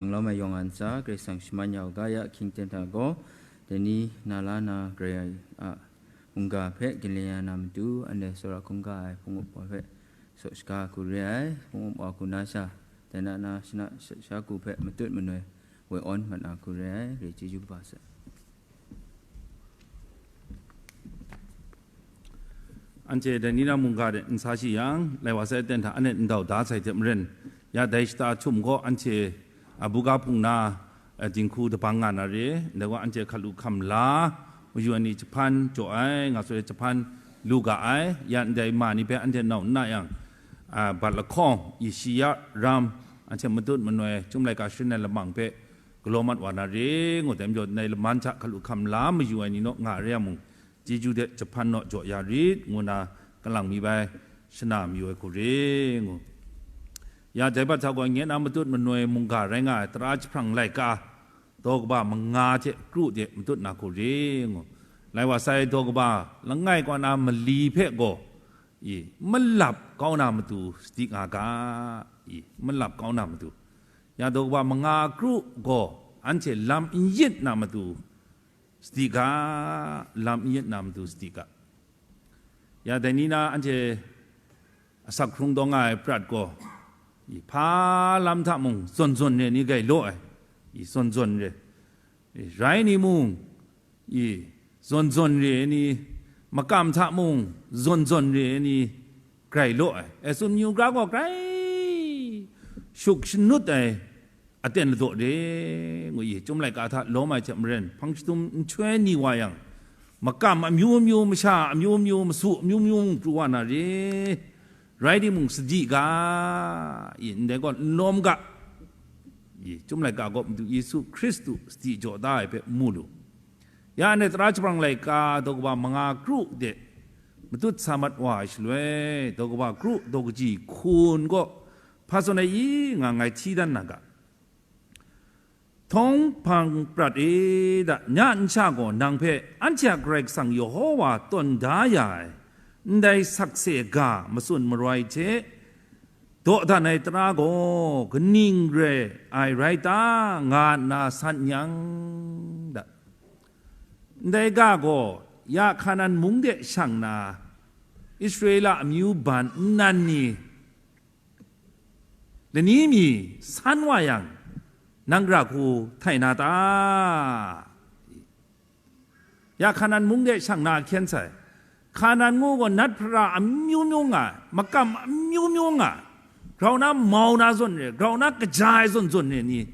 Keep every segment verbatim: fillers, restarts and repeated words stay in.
Lawm ai yawng a ntsa, Karai Kasang shaman ya u ga, ya ahkying ten hta gaw, dai ni na la na Karai a mungga hpe ginle ya na matu, anhte tsawra hkungga ai hpung up wa hpe saw shaga hku re ai, hpung up wa hku na sha, dai na na shana sha, sha ku hpe matut manoi woi awn mat na hku re ai, re chyeju kaba sai. Anhte dai ni na mungga de n sa shi yang, lai wa sai aten hta anet n dau da sai hte maren, ya dai shata htum gaw anhte a buga hpung na, a, dinghku dabang nga na re, ndai wa anhte hkalu hkam la, mayu ai ni jahpan jaw ai, nga sut ai jahpan lu ga ai, ya ndai ma ni hpe anhte nau n na yang, a, bat lahkawng, i shi ya ram, anhte matut manoi, Chyum laika sharin ai lamang hpe galaw mat wa na re, ngu dai majaw, ndai laman hta hkalu hkam la mayu ai ni naw nga re yang mung, chyeju de jahpan naw jaw ya rit, ngu na kalang mi bai shana mayu ai hku re, ngu. Ya dai bat hta gaw, nye na matut manoi mungga rai nga ai tara jahprang laika, daw kaba manga hte kru de matut na hku re, ngu. Lai wa sai daw kaba langai kaw na mali hpe gaw, i, malap kau na matu sadi nga ga, i, malap kau na matu. Ya daw kaba manga kru gaw, anhte lam n yit na matu, sadi ga, lam n yit na matu sadi ga. Ya dai ni na anhte asak hkrung taw nga ai prat gaw, i, hpa lam hta mung zawn zawn re ni grai law ai, i, zawn zawn re, i, rai ni mung, i, zawn zawn re ai ni, makam hta mung zawn zawn re ai ni grai law ai. E, tsun myu gra gaw grai shuk shanut ai aten ladaw re, ngu i, Chyum laika hta lawm ai hte maren, hpang shadum nhtoi ni wa yang, makam amyu amyu, masha amyu amyu, masu amyu amyu mung pru wa na re, rai timung, sadi ga, i, ndai gaw n lawm ga, i, Chyum laika gaw Madu Yesu Hkristu sadi jaw da ai hpe mu lu. Ya anhte tara jahprang laika daw kaba manga kru de matut sa mat wa ai shaloi, daw kaba kru daw kaji hkun gaw hpa zawn ai i nga ngai hti dan na ga. Htawng hpang prat e da, nya nsha gaw nang hpe anhte a Karai Kasang Yehowa tawn da ya ai, ndai sakse ga matsun maroi hte dawdan ai tara gaw kaning re ai rai ta, nga nna san n yang da. Ndai ga gaw ya Hkanan mung de shang na Israela amyu ban nnan ni lani mi san wa yang, nang gara hku htai na ta? Ya Hkanan mung de shang na ahkyen sai. Hkanan ngu gaw nat hpara amyu myu nga ai, makam amyu myu nga ai, grau na mau na zawn re, grau na kaja ai zawn zawn re ni,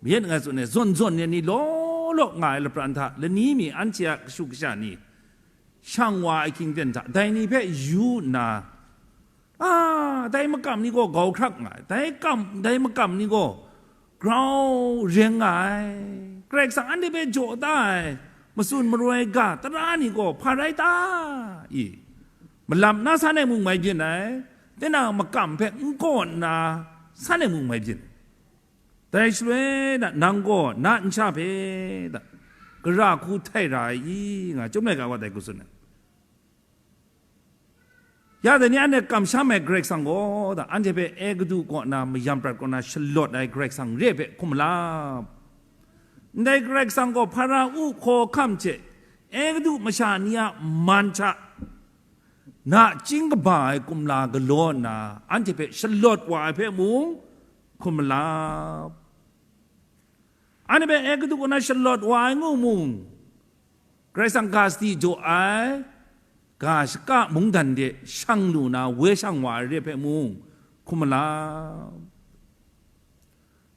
myit ngai tsun e, zawn zawn re ni law law nga ai lapran hta lani mi anhte a kashu kasha ni shang wa ai hkying ten hta, dai ni hpe yu nna, a, dai makam ni gaw gau hkrak nga ai, dai kam, dai makam ni gaw grau reng nga ai, Karai Kasang anhte hpe jaw da ai, matsun maroi ga tara ni gaw hpa rai ta? I, malap na san e mung mai byin ai, tinang makam hpe n kaw nna san e mung mai byin ai. Dai shaloi na, nang gaw na nsha hpe da, gara hku htai ra ai i, nga Chyum laika wa dai hku tsun ai. Ya dai ni anhte kamsham ai Karai Kasang gaw da, anhte hpe Egutu kaw na mayam prat kaw na shalawt ai Karai Kasang re ai hpe hkum malap. Ndai Karai Kasang gaw Hparao hkawhkam hte Egutu masha ni a man hta nachying kaba ai kumla galaw nna, anhte hpe shalawt wa ai hpe mung hkum malap. Anhte hpe Egutu kaw na shalawt wa ai ngu mung, Karai Kasang ga sadi jaw ai, ga shaka mungdan de shang lu na woi shang wa ai re ai hpe mung hkum malap.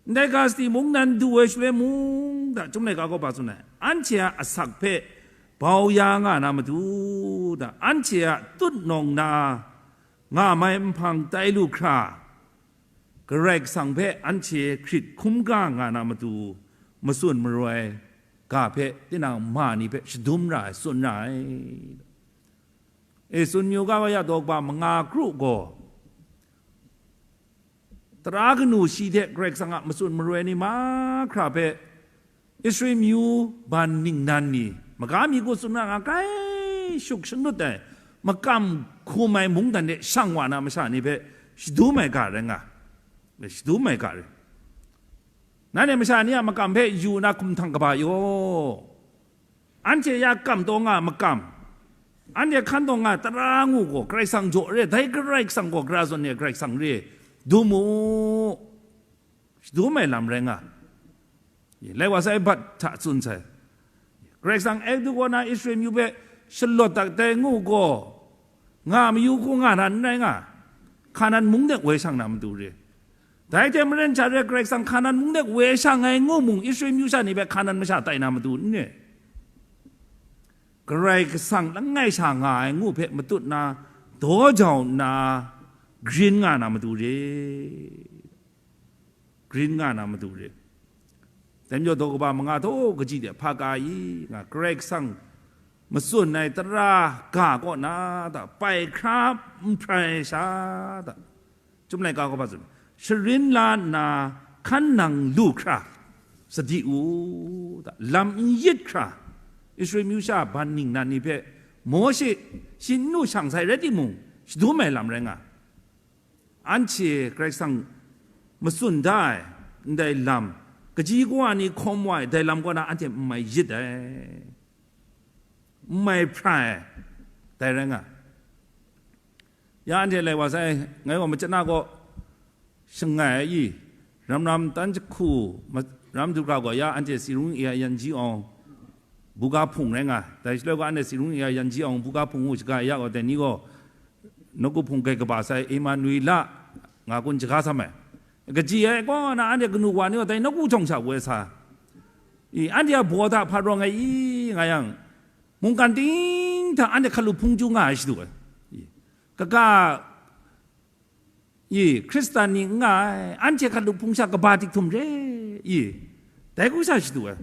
Ndai ga sadi mungdan du ai shaloi mung da, Chyum laika gaw hpa tsun ai, anhte a asak hpe bau ya nga na matu da, anhte a tutnawng na nga mai nhpang tai lu hkra, Karai Kasang hpe anhte hkrit hkungga nga na matu, matsun maroi ga hpe tinang ma ni hpe shadum ra ai, tsun ra ai. E, tsun myu ga wa ya daw kaba manga kru gaw, tara kanu shi hte Karai Kasang a matsun maroi ni mahkra hpe Israel myu ban ningnan ni, maga mi ku tsun na nga grai shuk shanut ai, makam hkum ai mungdan de shang wa na masha ni hpe shadum ai ga rai nga, shadum ai ga rai. Nanhte masha ni a makam hpe yu na hkumhkrang kaba yaw. Anhte ya kam taw nga makam, anhte hkan taw nga tara ngu gaw Karai Kasang jaw re, dai Karai Kasang gaw gara zawn e Karai Kasang re, dum mu, shadum ai lam rai nga. Lai wa sai bat hta tsun sai. Karai Kasang Egutu kaw na Israel myu hpe shalawt dat dai ngu gaw, nga mayu hku nga na n rai nga, Hkanan mung de woi shang na matu re. Dai hte maren sha re Karai Kasang Hkanan mung de woi shang ai ngu mung, Israel myu sha ni hpe Hkanan masha tai na matu n re. Karai Kasang langai sha nga ai ngu hpe matut na, daw jau nna, grin nga na matu re. Grin nga na matu re. Dai majaw daw kaba manga htaw kaji de hpa ka i nga, Karai Kasang matsun ai tara ga kaw na hta, pai hkra n hprai sha hta, Chyum laika gaw hpa tsun, sharin la nna hkan nang lu hkra, sadi u hta, lam n yit hkra, Israel myu sha ban ningnan ni hpe Mawshe shi n nu shang sai rai timung, shadum ai lam rai nga. Anhte Karai Kasang matsun da ai ndai lam, kaji kawa ni hkawm wa ai dai lam kaw na anhte n mai yit ai, n mai hprai ai, dai rai nga. Ya anhte lai wa sai, ngai gaw machana gaw shangai ai i, ram ram tan jahku ma-, ram du hkra gaw ya anhte Sirung Iya Yan Ji Awng buga hpung rai nga. Dai shaloi gaw anhte Sirung Iya Yan Ji Awng buga hpung u shaga ya gaw, dai ni gaw nawku hpung gai kaba sai Emanuela nga kun shaga sam ai. Kaji ai kaw na anhte kanu wa ni gaw dai nawku jawng sha woi sa. I, anhte a baw hta hpa rawng ai i, nga yang, mungkan ting hta anhte hkalup hpung chyu nga ai shadu ai. I, kaga, i, Hkristan ni n nga ai, anhte hkalup hpung sha kaba tik htum re, i, dai hku sha shadu ai.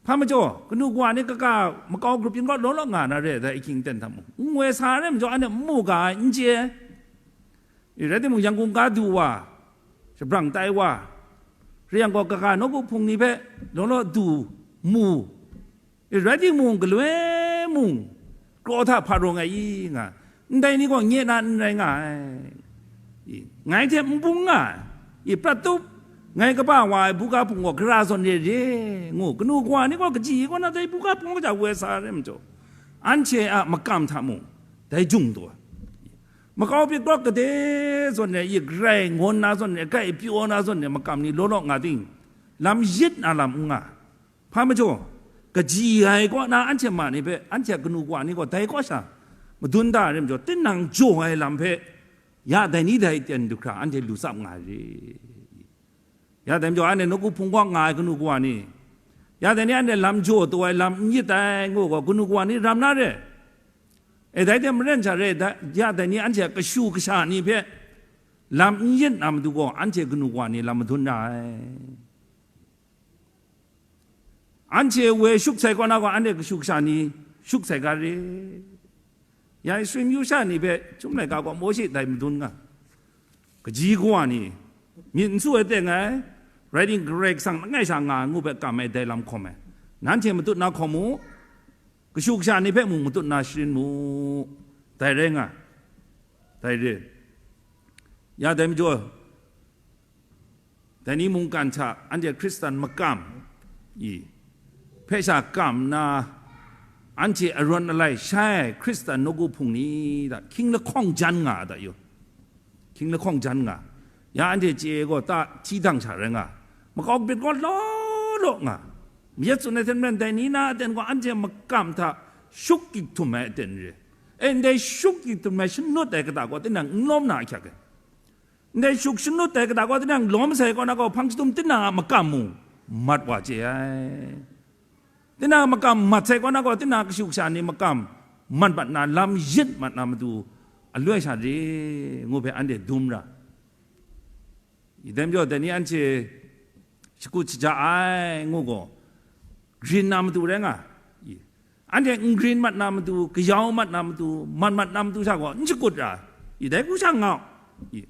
Hpa majaw, kanu kawa ni kaga makau grup yin kaw law law nga na re, dai ahkying aten hta mung, n woi sa ai majaw, anhte n mu ga ai, n chye ai. I, rai timung, Yangon ga du wa, shabrang tai wa, re yang gaw, kaga nawku hpung ni hpe law law du mu. I, rai timung, galoi mung, kraw hta hpa rawng ai i nga, ndai ni gaw nye na n rai nga ai. I, ngai hte n bung nga ai. I, prat tup, ngai kaba wa ai buga hpung gaw gara zawn re re ngu, kanu kawa ni gaw kaji kaw na dai buga hpung kaja woi sa ai majaw, anhte a makam hta mung dai jung taw ai. Makau pyit kawk gade zawn re, i, grai ngawn na zawn re, grai pyaw na zawn re, makam ni law law nga ting, lam yit na lam n nga. Hpa majaw, kaji ai kaw na anhte ma ni hpe, anhte a kanu kawa ni gaw dai kaw sha madun da ai rai majaw, tinang jaw ai lam hpe, ya dai ni dai aten du hkra anhte lu tsap nga ai re. Ya dai majaw, anhte nawku hpung kaw nga ai kanu kawa ni, ya dai ni anhte lam jaw taw ai, lam n yit ai ngu gaw, kanu kawa ni ram na re. E, dai hte maren sha re, da-, ya dai ni anhte a kashu kasha ni hpe lam n yit na matu gaw, anhte kanu kawa ni lam madun ra ai. Anhte woi shuk sai kaw na gaw, anhte kashu kasha ni shuk sai ga re. Ya Israel myu sha ni hpe Chyum laika gaw Mawshe dai madun nga, kaji kawa ni myit n su ai teng ai, rai ting, Karai Kasang langai sha nga ai ngu hpe kam ai dai lam hkawm ai. Nanhte matut na hkawm mu, kashu kasha ni hpe mung matut na sharin mu, dai rai nga, dai re. Ya dai majaw, dai ni mungkan hta anhte Hkristan makam i hpe sha kam nna, anhte arawn alai shai ai Hkristan nawku hpung ni hta hkying lahkawng jan nga a ta yu. Hkying lahkawng jan nga. Ya anhte chye gaw ta hti dang sha rai nga. Makau pyit gaw law law nga. Mayat tsun ai hte maren dai ni na aten gaw anhte makam hta shuk gyit htum ai aten re. E, ndai shuk gyit htum ai shanut ai kata gaw tinang n lawm na ahkyak ai. Ndai shuk shanut ai kata gaw tinang lawm sai kaw na gaw, hpang chyahtum tinang a makam mung mat wa chye ai. Tinang a makam mat sai kaw na gaw, tinang a kashu kasha ni makam mat mat na, lam yit mat na matu aloi sha re ngu hpe anhte dum ra. I, dai majaw, dai ni anhte shakut shaja ai ngu gaw, grin na matu rai nga. I, anhte n grin mat na matu, kayau mat na matu, mat mat na matu sha gaw n shakut ra. I, dai hku sha nga u. I,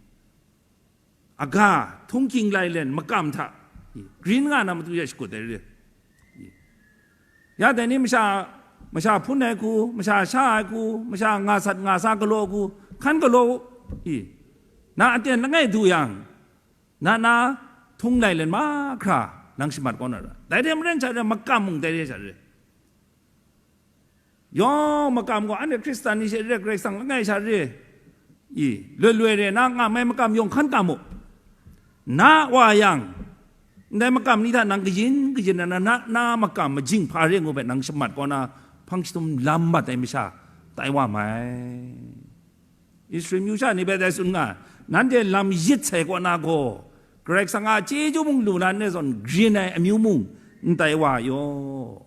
aga, htunghking lailen, makam hta, i, grin nga na matu ya shakut ai re. I, ya dai ni masha, masha hpun ai hku, masha sha ai hku, masha nga sat nga sa galaw hku, hkan galaw u. I, na aten langai du yang, na na htung lailen mahkra, Nang shamat kau na ra. Dai hte maren sha re, makam mung dai re sha re. Yawng makam gaw anhte Hkristan ni she re, Karai Kasang langai sha re. I, loi loi re, na nga mai makam yawng hkan kam u. Na wa yang, ndai makam ni hta nang kayin kayin na, na, na makam majing hpa re ngu hpe nang shamat kau na, hpang shatum lam mat ai masha, tai wa mai. Israel myu sha ni hpe dai tsun nga, nanhte lam yit sai kaw na gaw, Karai Kasang a chyeju mung lu na ne zawn, grin ai amyu mung n tai wa yaw.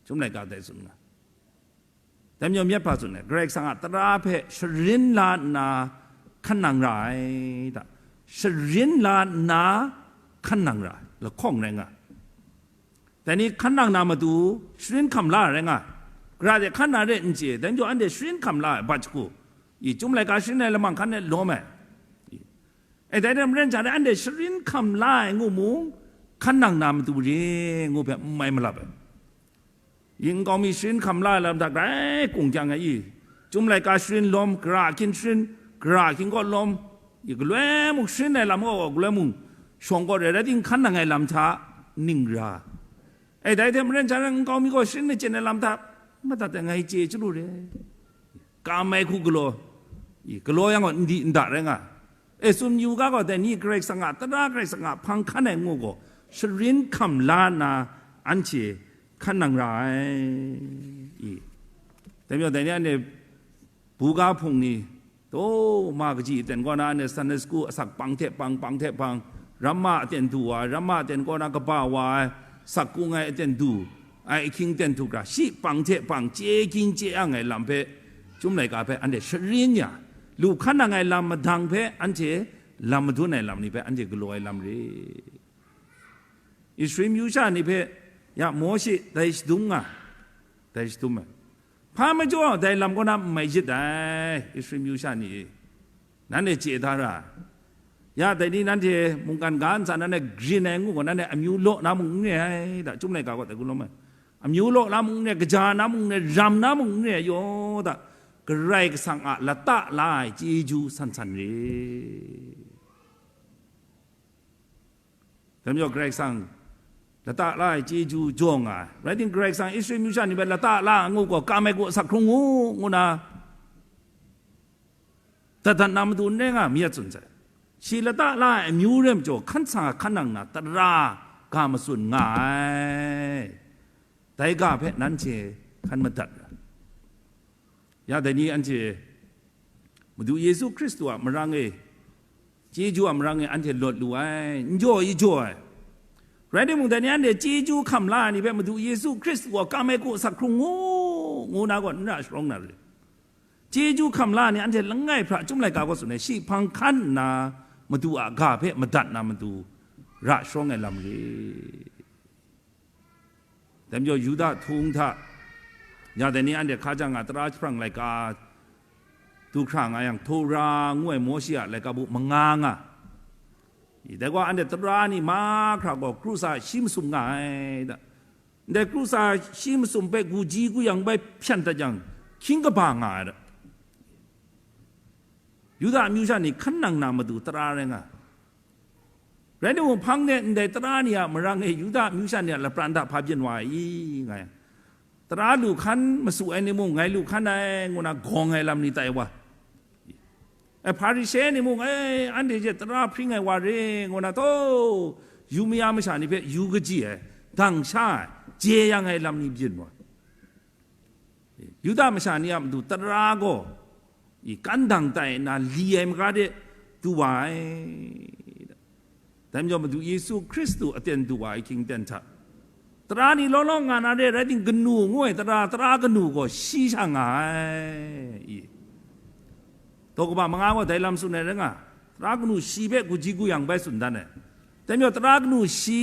Chyum laika dai tsun nga. Dai majaw myit hpa tsun ai, Karai Kasang a tara hpe sharin la nna hkan nang ra ai ta. Sharin la nna hkan nang ra ai, lahkawng rai nga. Dai ni hkan nang na matu, sharin hkam la ai rai nga ai. Gara de hkan na re n chye, dai majaw anhte sharin hkam la ai bat shagu, i, Chyum laika sharin ai lamang hkan e lawm ai. E, dai hte maren sha re, anhte sharin hkam la ai ngu mung, hkan nang na matu re ngu hpe n mai malap ai. I, nkau mi sharin hkam la ai lam hta grai kung kyang ai i, Chyum laika sharin lawm, gara ahkyin sharin, gara ahkyin kaw lawm, i, galoi mung sharin ai lam gaw, galoi mung shawng kaw rai, rai ting, hkan nang ai lam hta ning ra. E, dai hte maren sha re, nkau mi gaw sharin achyin ai lam hta madat ai, ngai chye chyalu re. Kam ai hku galaw, i, galaw yang gaw n di n da rai nga. E, tsun yu ga gaw, dai ni Karai Kasang a tara, Karai Kasang a hpang hkan ai ngu gaw, sharin hkam la nna anhte hkan nang ra ai. I, dai majaw dai ni anhte buga hpung ni, taw, ma kaji aten kaw na anhte Sunday school asak pang hte pang, pang hte pang, ramma aten du wa ai, ramma aten kaw na kaba wa ai, sak kung ai aten du, ai ahkying ten htuk ra, shi pang hte pang chye ging chye ang ai lam hpe, Chyum laika hpe anhte sharin ya, lu hkan nang ai lam madang hpe anhte lam madun ai lam ni hpe anhte galaw ai lam re. Israel myu sha ni hpe, ya, Mawshe dai shadum nga, dai shadum ai. Hpa majaw dai lam kaw na n mai yit ai, Israel myu sha ni e. Nanhte chye da ra. Ya, dai ni nanhte mungkan ga ntsa nanhte grin ai ngu gaw, nanhte amyu law na mung n re ai, da, Chyum laika gaw dai gun lawm ai. Amyu law na mung n re, kaja na mung n re, ram na mung n re ai yaw, da, Karai Kasang a lata la ai chyeju san san re. Dai majaw Karai Kasang lata la ai chyeju jaw nga ai. Rai timung, Karai Kasang Israel myu sha ni hpe lata la ai ngu gaw, kam ai hku asak hkrung u, ngu na dat dat na matu n rai nga, myit tsun sai. Shi lata la ai amyu rai majaw, hkan sa hkan nang na tara ga matsun nga ai. Dai ga hpe nanhte hkan madat ra. Ya, dai ni anhte Madu Yesu Hkristu a marang e, chyeju a marang e anhte lawt lu ai, n jaw i jaw ai. Rai timung, dai ni anhte chyeju hkam la ai ni hpe Madu Yesu Hkristu gaw kam ai hku asak hkrung u, ngu na gaw n ra sharawng na re. Chyeju hkam la ai ni anhte langai hpra Chyum laika gaw tsun ai, shi hpang hkan nna Madu a ga hpe madat na matu ra sharawng ai lam re. Dai majaw Yuda htung hta, ya dai ni anhte hka jang nga tara jahprang laika du hkra nga yang, Tora ngu ai Mawshe a laika bu manga nga. I, dai gaw anhte tara ni mahkra gaw kru sa shi masum nga ai da. Ndai kru sa shi masum hpe guji guyang bai hpyan dat yang, hkying kaba nga ai da. Yuda amyu sha ni hkan nang na matu tara rai nga. Rai timung, hpang de ndai tara ni a marang e Yuda amyu sha ni a lapran hta hpa byin wa ai i, nga yang, tara lu hkan masu ai ni mung, ngai lu hkan ai, ngu na gawng ai lam ni tai wa. E, Hparishe ni mung, e, anhte she tara hpring ai wa re, ngu na taw, yu maya masha ni hpe yu kaji ai, dang sha ai, je yang ai lam ni byin wa. Yuda masha ni a matu tara gaw, i, kan dang tai nna li ai maga de du wa ai. Dai majaw Madu Yesu Hkristu aten du wa ai hkying ten hta, tara ni law law nga na re, rai timung, kanu ngu ai tara, tara kanu gaw shi sha nga ai. I, daw kaba manga gaw dai lam tsun ai rai nga, tara kanu shi hpe guji guyang bai tsun dan ai. Dai majaw tara kanu shi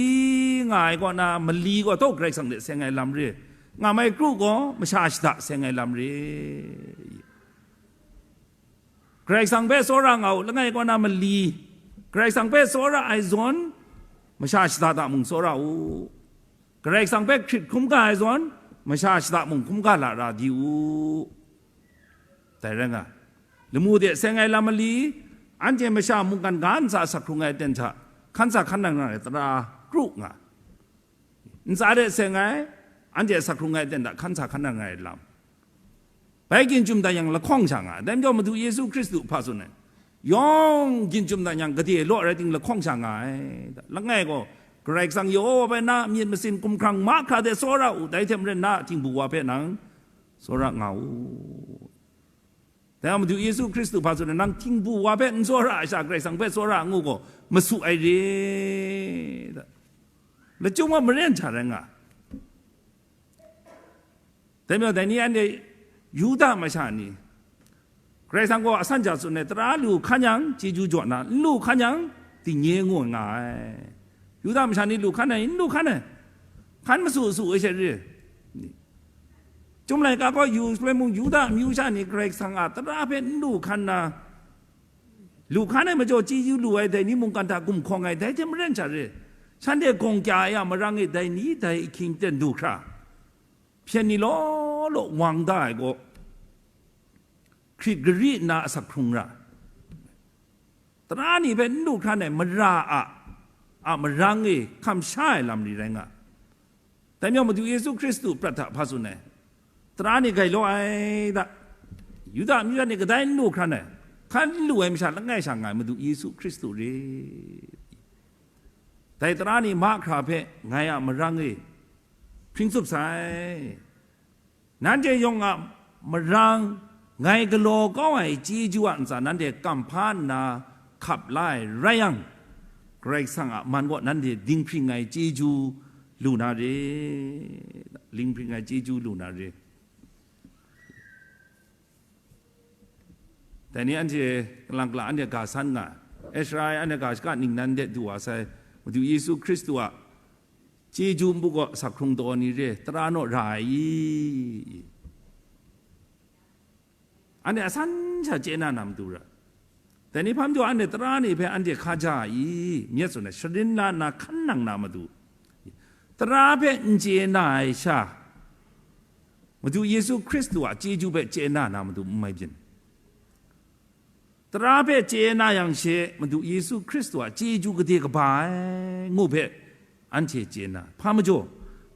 nga ai kaw na mali gaw taw Karai Kasang hte seng ai lam re, nga mai kru gaw masha shada seng ai lam re. Karai Kasang hpe tsawra nga u, langai kaw na mali, Karai Kasang hpe tsawra ai zawn, masha shada hta mung tsawra u. Karai Kasang hpe hkrit hkrum ga ai zawn, masha shada mung hkrum ga lara di u. Dai rai nga, lamu de seng ai lam mali, anhte masha mungkan ga ntsa asak hkrung ai aten hta, hkan sa hkan nang na ai tara, kru nga, ntsa de seng ai, anhte asak hkrung ai ten hta hkan sa hkan nang ai lam. Bai ginjum dan yang lahkawng sha nga ai. Dai majaw Madu Yesu Hkristu hpa tsun ai, yawng ginjum dan yang gade law rai ting lahkawng sha nga ai. Langai gaw, Karai Kasang Yehowa bai na myit masin hkumhkrang mahkra de tsawra u, dai hte maren na htingbu wa hpe nang tsawra nga u. Dai Madu Yesu Hkristu hpa tsun ai, nang htingbu wa hpe n tsawra ai sha, Karai Kasang hpe tsawra ngu gaw, masu ai re. Lachyum wa maren hta rai nga. Dai majaw, dai ni anhte Yuda masha ni, Karai Kasang gaw asan ja tsun ai, tara lu hkan yang, chyeju jaw na, n lu hkan yang, dingnye ngu nga ai. Yuda masha ni lu hkan ai, n lu hkan ai, hkan masu su ai she re. Chyum laika gaw, Yerusalem mung Yuda amyu sha ni Karai Kasang a tara hpe n lu hkan na, lu hkan ai majaw chyeju lu ai dai ni mungkan hta gumhkawng ai, dai hte maren sha re. Shanhte gawng kya ai a marang e dai ni dai ahkying ten du hkra, hpyen ni law law wang da ai gaw, hkrit gari nna asak hkrung ra, tara ni hpe n lu hkran ai mara a, a marang e hkam sha ai lam ni rai nga. Dai majaw Madu Yesu Hkristu prat hta hpa tsun ai, tara ni gai law ai da, Yuda amyu sha ni kadai n lu hkran ai, hkan n lu ai masha langai sha nga ai Madu Yesu Hkristu re. Dai tara ni mahkra hpe ngai a marang e hpring tsup sai. Nanhte yawng a marang, ngai galaw kau ai chyeju a ntsa nanhte kamhpa nna hkap la ai rai yang, Karai Kasang a man kaw nanhte dinghpring ai chyeju lu na re, dinghpring ai chyeju lu na re. Dai ni anhte kalang kala anhte ga san nga ai. Israel anhte ga shaka ningnan de du wa sai, Madu Yesu Hkristu a chyeju npu gaw asak hkrung taw ni re, tara naw ra ai i? Anhte asan sha chye na na matu ra. Dai ni hpa majaw anhte tara ni hpe anhte hkaja ai i? Myit tsun ai, sharin la nna hkan nang na matu. Tara hpe n chye na ai sha, Madu Yesu Hkristu a chyeju hpe chye na na matu n mai byin. Tara hpe chye na yang she, Madu Yesu Hkristu a chyeju gade kaba ai ngu hpe anhte chye na. Hpa majaw,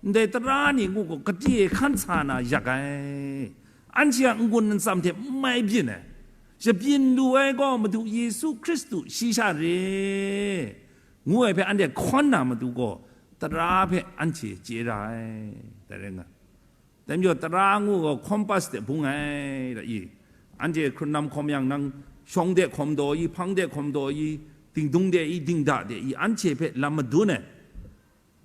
ndai tara ni ngu gaw gade hkan sa na yak ai, anhte a n-gun n-tsam hte n mai byin ai, shabyin lu ai gaw Madu Yesu Hkristu shi sha re, ngu ai hpe anhte hkawn na matu gaw, tara hpe anhte chye ra ai, dai rai nga. Dai majaw, tara ngu gaw compass de bung ai da i, anhte hkrun lam hkawm yang nang shawng de hkawm daw i, hpang de hkawm daw i, dingdung de i, dingda de i, anhte hpe lam madun ai,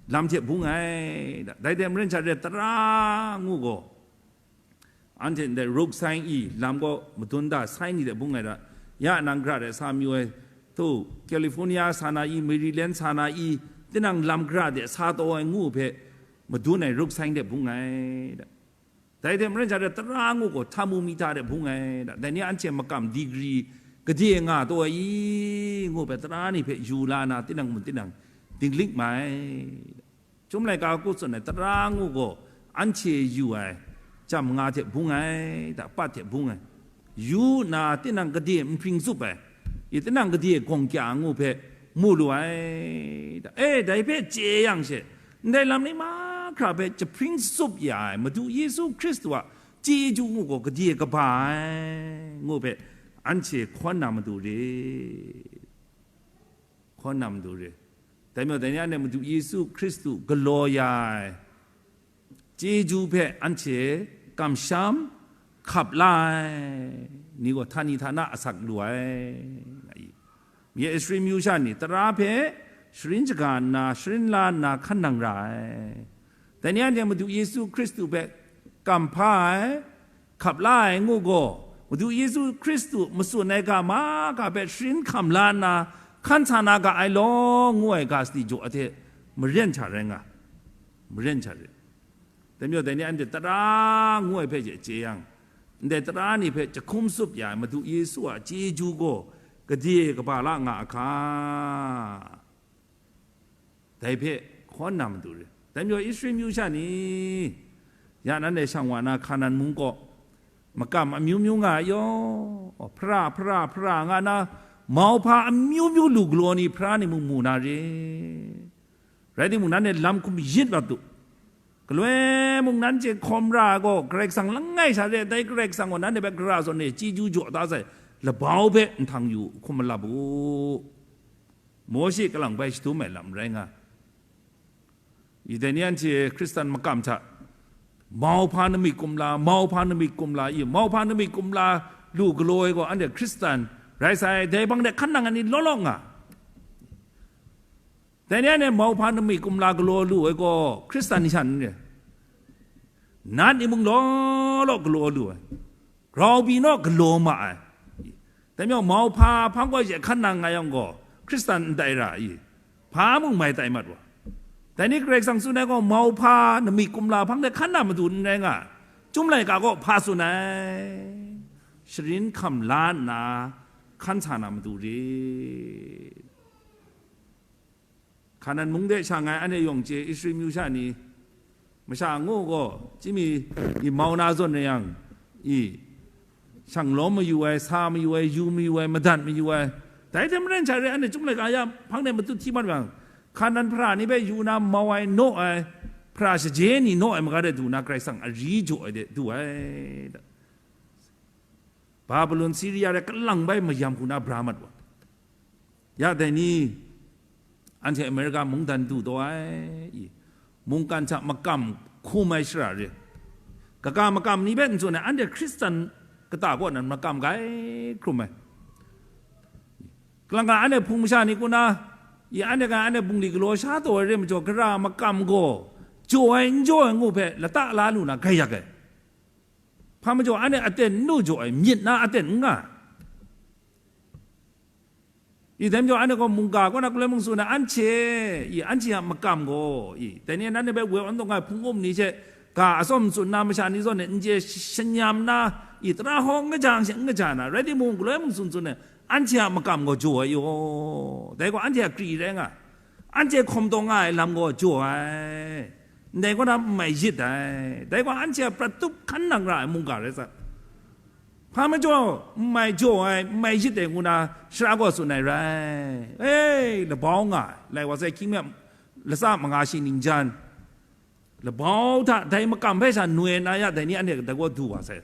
lam hte bung ai da. Dai hte maren sha re, tara ngu gaw, anhte ndai ruk sai i, lam gaw madun da sai ni de bung ai da. Ya nang gara de sa mayu ai, tu, California sa na i, Maryland sa na i, tinang lam gara de sa taw ai ngu hpe, madun ai ruk sai de bung ai da. Dai hte maren sha re, tara ngu gaw hta mu mi hta de bung ai da. Dai ni anhte makam digri gade nga taw ai i, ngu hpe tara ni hpe yu la na, tinang mun tinang dinglik mai da. Chyum laika hku tsun ai, tara ngu gaw anhte yu ai, chyam nga hte bung ai da, pat hte bung ai, yu nna tinang gade nhpring tsup ai, i tinang gade gawng kya ngu hpe mu lu ai da. E, dai hpe chye yang she, ndai lam ni mahkra hpe jahpring tsup ya ai Madu Yesu Hkristu a chyeju ngu gaw gade kaba ai ngu hpe anhte hkawn na matu re. Hkawn na matu re. Dai majaw, dai ni anhte Madu Yesu Hkristu galaw ya ai chyeju hpe anhte kamsham hkap la ai ni gaw, htani htana asak lu ai, nga i. Ye Israel myu sha ni tara hpe sharin shaga nna, sharin la nna hkan nang ra ai. Dai ni anhte Madu Yesu Hkristu hpe kamhpa ai, hkap la ai ngu gaw, Madu Yesu Hkristu matsun ai ga mahkra hpe sharin hkam la nna, hkan sa na ga ai law, ngu ai ga sadi jaw a hte maren hta rai nga, maren hta re. Dai majaw, dai ni anhte tara ngu ai hpe je chye yang, ndai tara ni hpe jahkum tsup ya ai Madu Yesu a chyeju gaw gade kaba la nga a hka? Dai hpe hkawn na matu re. Dai majaw, Israel myu sha ni, ya nanhte shang wa na Hkanan mung kaw, makam amyu myu nga ai yaw, hpara, hpara, hpara nga na, mauhpa amyu myu lu galaw ni hpara ni mung mu na re. Rai timung, nanhte lam hkum yit mat u. Galoi mung nanhte hkawm ra ai gaw, Karai Kasang langai sha re, dai Karai Kasang gaw nanhte hpe gara zawn e chyeju jaw da sai, labau hpe nhtang yu, hkum malap u. Mawshe kalang bai shadum ai lam rai nga. I dai ni anhte Hkristan makam hta, mauhpa namik kumla, mauhpa namik kumla, i mauhpa namik kumla lu galaw ai gaw, anhte Hkristan rai sai, dai bang de hkan nang ai ni law law nga. Dai ni anhte mauhpa namik kumla galaw lu ai gaw, Hkristan ni sha n re. Nat ni mung law law galaw lu ai. Grau pyi naw galaw ma ai. Dai majaw, mauhpa hpang gaw she hkan nang nga yang gaw, Hkristan n tai ra i? Hpa mung mai tai mat wa. Dai ni Karai Kasang tsun ai gaw, mauhpa namik kumla hpang de hkan na matu n rai nga, Chyum laika gaw hpa tsun ai? Sharin hkam la nna hkan sa na matu re. Hkanan mung de sha ngai, anhte yawng chye, Israel myu sha ni, masha ngu gaw, chyimi i mau na zawn re yang, i, shang lawm mayu ai, sa mayu ai, yu mayu ai, madat mayu ai, dai hte maren sha re, anhte Chyum laika ya hpang de matut hti mat yang, Hkanan hpara ni hpe yu na mau ai, naw ai, hpara shaje ni naw ai maga de du na, Karai Kasang ari jaw ai de du ai. Babulon, Siria de kalang bai mayam hku na bra mat wa. Ya dai ni, anhte Amerika mungdan du taw ai, i, mungkan hta makam hkum ai shara re. Kaga makam ni hpe n tsun ai, anhte Hkristan kata kaw nan makam gai hkrum ai. Kalang ga anhte hpung masha ni ku na, i, anhte ga anhte bungli galaw sha taw ai re majaw, gara makam gaw jaw ai n jaw ai ngu hpe lata la lu na gai yak ai. Hpa majaw anhte aten n lu jaw ai, myit na aten n nga. I, dai majaw anhte gaw mungga kaw na galoi mung tsun ai, anhte, i, anhte a makam gaw, i, dai ni nanhte hpe woi awn taw nga ai hpung um ni hte ga atsawm tsun na, masha ni zawn e n chye shanyam na, i, tara hkawng n kaja, n kaja na, rai timung, galoi mung tsun tsun ai, anhte a makam gaw jaw ai yaw, dai gaw anhte a kri rai nga, anhte hkawm taw nga ai lam gaw jaw ai, ndai kaw na n mai yit ai, dai gaw anhte a prat tup hkan nang ra ai mungga rai sa. Hpa majaw n mai jaw ai, n mai yit ai ngu na, sara gaw tsun ai rai. E, labau nga ai, lai wa sai hkying me, latsa manga shi ningjan, labau hta dai makam hpe sha noi na ya, dai ni anhte dai gaw du wa sai.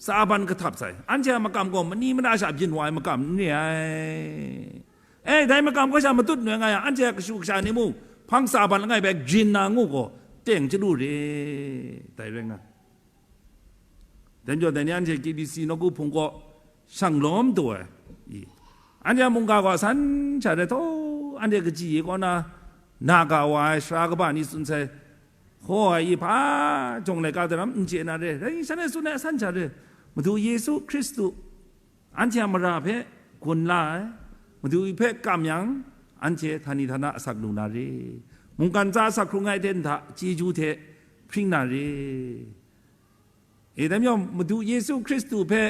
Sa ban kahtap sai. Anhte a makam gaw mani mada sha byin wa ai makam n re ai. E, dai makam kaw sha matut noi nga yang, anhte a kashu kasha ni mung hpang sa ban langai bai grin na ngu gaw, teng chyalu re, dai rai nga. Dai majaw, dai ni anhte K B C nawku hpung kaw shang lawm taw ai, i, anhte a mungga gaw asan sha re, thaw, anhte kaji e kaw na, na ga wa ai sara kaba ni tsun sai, hkaw ai, i, hpa jawng laika daram n chye na re, rai shan e tsun ai asan sha re, Madu Yesu Hkristu, anhte a mara hpe gun la ai, Madu hpe kam yang, anhte htani htana asak lu na re, mungkan tsa asak hkrung ai hte nta chyeju hte hpring na re. E, dai majaw, Madu Yesu Hkristu hpe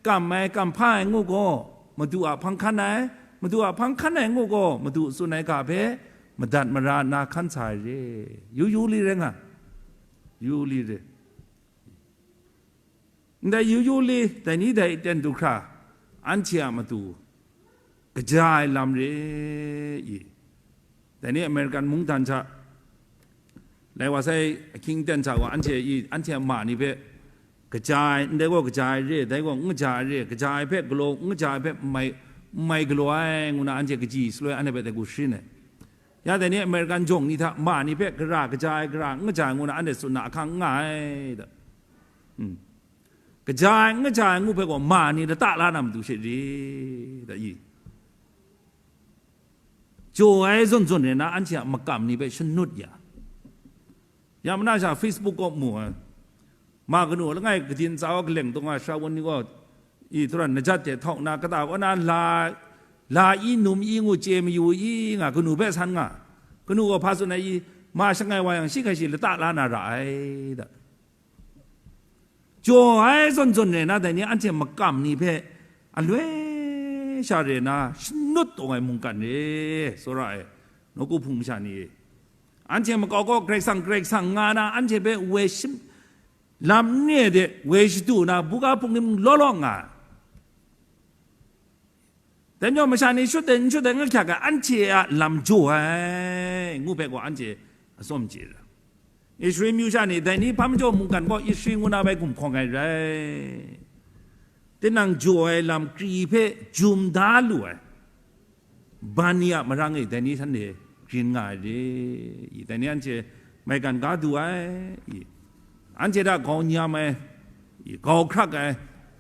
kam ai, kam hpa ai ngu gaw, Madu a hpang hkan ai, Madu a hpang hkan ai ngu gaw, Madu tsun ai ga hpe madat mara nna hkan sa ai re. Yu yu li rai nga, yu li re. Ndai yu yu li, dai ni dai ten du hkra, anhte a matu kaja ai lam re i. Dai ni American mungdan hta, lai wa sai ahkying ten hta gaw, anhte i, anhte a ma ni hpe kaja ai, ndai gaw kaja ai re, dai gaw n kaja ai re, kaja ai hpe galaw, n kaja ai hpe n mai, n mai galaw ai, ngu na anhte kaji shaloi anhte hpe dai gu sharin ai. Ya dai ni American jawng ni hta ma ni hpe gara kaja ai, gara n kaja ai, ngu na anhte tsun na ahkang n nga ai da. Hmm. Kaja ai, n kaja ai ngu hpe gaw, ma ni lata la na matu she re, da i. Jaw ai zawn zawn re na, anhte a makam ni hpe shanut ya. Ya mana sha Facebook kaw mu ai. Ma kanu langai kadin tsa wa kaleng taw nga, shawun ni gaw, i, tara najat hte htawk na, kata kaw na la, la i, num i ngu chye mayu i nga, kanu hpe san nga. Kanu gaw hpa tsun ai i, ma shangai wa yang, shi hkai shi lata la na ra ai, da. Jaw ai zawn zawn rai na, dai ni anhte makam ni hpe aloi sha re na shanut taw ai mungkan re, tsawra ai, nawku hpung masha ni e. Anhte makau kaw Karai Kasang, Karai Kasang nga na, anhte hpe woi shim, lam n re de, woi shadu na, buga hpung ni mung law law nga ai. Dai majaw masha ni shut dai n shut dai nga hkyak ai, anhte a lam jaw ai, ngu hpe gaw anhte atsawm chye ai. Israel myu sha ni dai ni hpa majaw mungkan gaw Israel ngu na bai gumhkawng ai rai. Tinang jaw ai lam kri hpe jum da lu ai, ban ni a marang e dai ni shanhte grin nga ai re i, dai ni anhte maigan ga du ai i, anhte hta gau nyam ai i, gau hkrak ai,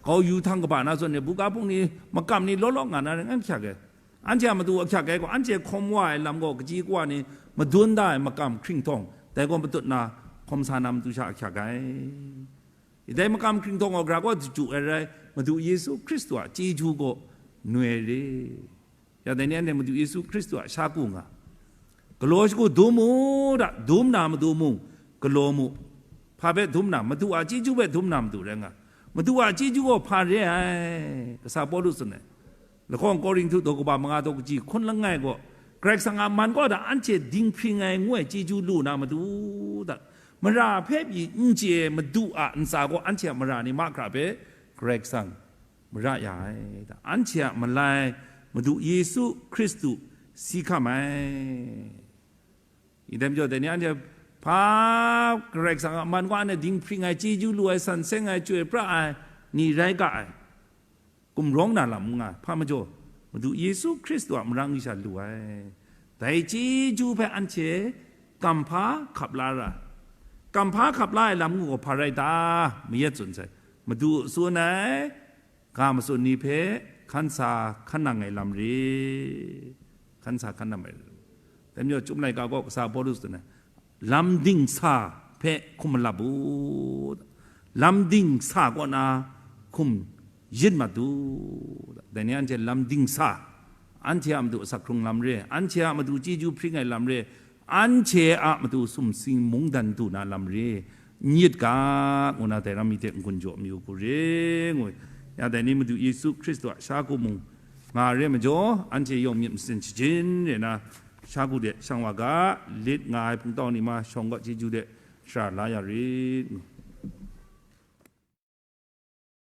gau yu htang kaba na zawn e, buga hpung ni, makam ni law law nga na rai ngan hkyak ai. Anhte a matu ahkyak ai gaw, anhte hkawm wa ai lam gaw, kaji kawa ni madun da ai makam hkringhtawng, dai gaw matut na hkawm sa na matu sha ahkyak ai. Dai makam hkringhtawng gaw, gara gaw daju ai rai, Madu Yesu Hkristu a chyeju gaw noi re. Ya dai ni anhte Madu Yesu Hkristu a sha ku nga, galaw shagu dum mu da, dum na matu mung galaw mu. Hpa hpe dum na, Madu a chyeju hpe dum na matu rai nga. Madu a chyeju gaw hpa re ai, kasa Pawlu tsun ai. Lahkawng Korinhtu daw kaba manga daw kaji hkun langai gaw, Karai Kasang a man kaw da anhte dinghpring ai ngu ai chyeju lu na matu da, mara hpe pyi n chye ai Madu a ntsa gaw anhte a mara ni mahkra hpe Karai Kasang mara ya ai da, anhte a malai Madu Yesu Hkristu si hkam ai. I dai majaw, dai ni anhte hpa Karai Kasang a man kaw anhte dinghpring ai, chyeju lu ai, san seng ai, chyoi pra ai ni rai ga ai. Gumrawng na lam n nga ai, hpa majaw, Madu Yesu Hkristu a marang yu sha lu ai. Dai chyeju hpe anhte kamhpa hkap la ra. Kamhpa hkap la ai lam ngu gaw hpa rai ta? Mayat tsun sai. Madu a tsun ai, ga matsun ni hpe hkan sa hkan nang ai lam re. Hkan sa hkan nang ai lam. Dai majaw, Chyum laika gaw kasa Pawlu tsun ai, lam dingsa hpe hkum malap u, lam dingsa kaw na hkum yin mat u. Dai ni anhte lam dingsa, anhte a matu asak hkrung lam re, anhte a matu chyeju hpring ai lam re, anhte a matu sumsing mungdan du na lam re, n yit ga, ngu na dai ram mi hte n-gun jaw mayu hku re, ngu. Ya dai ni Madu Yesu Hkristu a sha ku mung nga re majaw, anhte yawng myit masin shajin re na, sha ku de shang wa ga, lit nga ai hpungtau ni ma shawng ga chyeju de shara la ya rit, ngu.